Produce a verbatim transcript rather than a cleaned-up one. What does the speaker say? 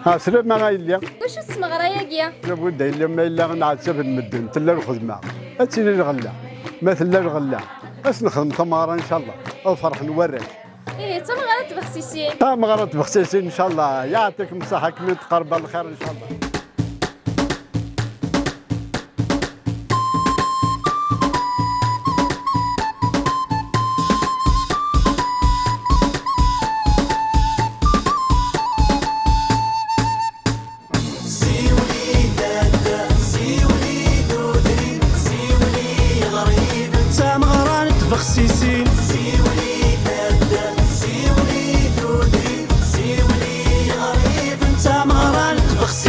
Ɛeslama a yelli. D acu-tt tmeɣra-agi? Labudda yella ma yella nɛettaben medden, tella lxedma, ad tili lɣella. Ma tella lɣella, ad s-nexdem tameɣra, ncallah, ad ferḥen warrac. Ihi, d tameɣra n tbexsisin. Tameɣra n tbexsisin, ncallah. Yeɛṭikem ṣṣeḥḥa, kem-id tqerreb ɣer lxir, ncallah. Tameɣra n tbexsisin.